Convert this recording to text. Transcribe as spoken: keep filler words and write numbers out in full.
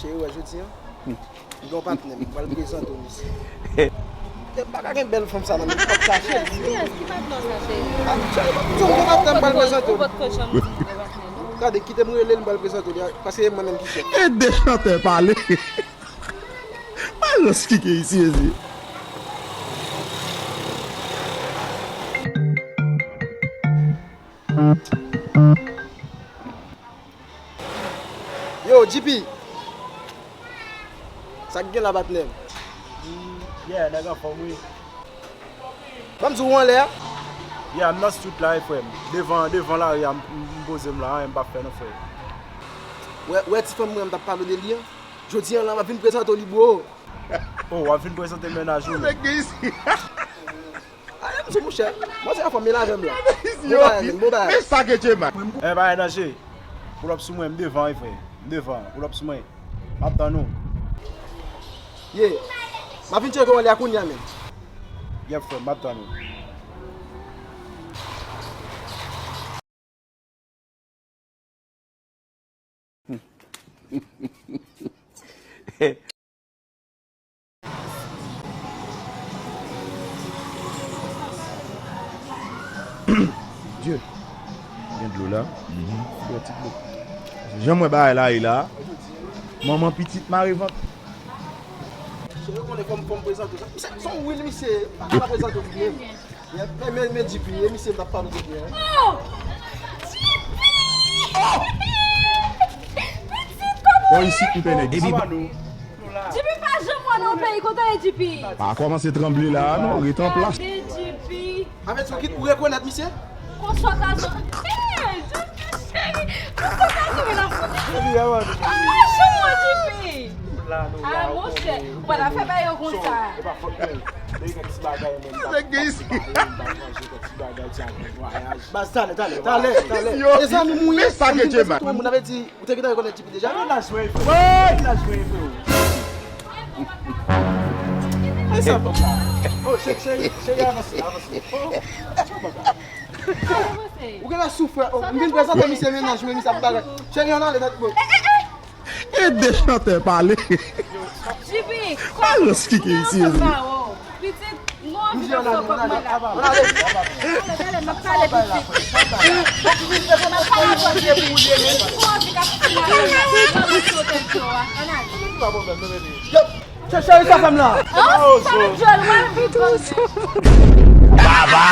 E wè, jodi a, m gen yon patnè m, m pral prezante w misye. E pa ka gen bèl fanm sa nan men m, m p ap chache l. Kiyès? Ki patnè w sa, cheri? Ah, cheri, m ap di w, m gen patnè m pral prezante w. Ou potko janm di m gen patnè, non? Gade, kite m rele l, m pral prezante w li, paske e mwen menm ki chèf. E de chantè pale. Malòs ki gen isi, mezye. Yo, G P. Sa k gen la, patnè m? Yeah, nèg anfòm, wi. Ban m di w ou anlè a? Yeah, m nan street la, wi, frè m. Devan, devan lari a, m, m, m poze m la, anyen m p ap fè non, frè. Wè, wè ti fanm mwen m t ap pale w de li an? Jodi a la, m ap vin prezante w li, bro. Oh, w ap vin prezante mennaj ou? Nèg gen isi. Ale m sou mouchè. Mwen se yon fanm, men avè m la. Bon bagay, men bon bagay. Men sa gen J-Man. Eh, pa gen danje. Pull up sou mwen, m devan, wi, frè. M devan, pull up sou mwen. M ap tann ou. Ye. M ap vin tcheke w anlè a kounye a menm. Yep, frè, m ap tann ou. Dye, gen dlo la. Bwè ti dlo. Jan m wè bagay la ye la, manman pitit mare vant. Cheri, ou konnen fò m, fò m prezante w. Se, se yon wil misye, pa ka pa prezante w li menm. Men, men, men G P, e misye m t ap pale w de li an. Oh! G P! Pitit kòman w ye? Bon, isit m pè nèg. Epi G P pa janm wè nan yon peyi, kote w ye, G P? Pa kòmanse tranble la non, ret an plas. Gade G P. Avèk sa w kit ou rekonèt misye? Konswa ka sou. Hey, G P cheri, konswa ka sou la foto. Papa, janm wè G P. Ah, monchè, ou pa ta fè bagay yo konsa. Nèg gen isi. Baz, talè, talè, talè, talè. Mezanmi, mwen, men sa gen J-Man. Moun avè di, ou te gentan rekonèt G P deja? Laj mwen, frè. Laj mwen, frè. E sa, papa. Oh, cheri, cheri, cheri, avanse, avanse. Oh, oh, papa. Ou gen la soufrè. Oh, m vin prezante misye mennaj mwen, misye ap bagay. Cheri, ann ale nèt, bro. E de chantè pale. G P, malòs ki gen isi, mezanmi. Pitit, nou anvi nan fòk mwen la. Talè, talè, m ap pale pitit. M ap pale avè w pitit. Ou anvi ka fouti mwen la. Ann ale. Cheri, sa fè m la. Oh, sa fè m jòl, mwen. Baba.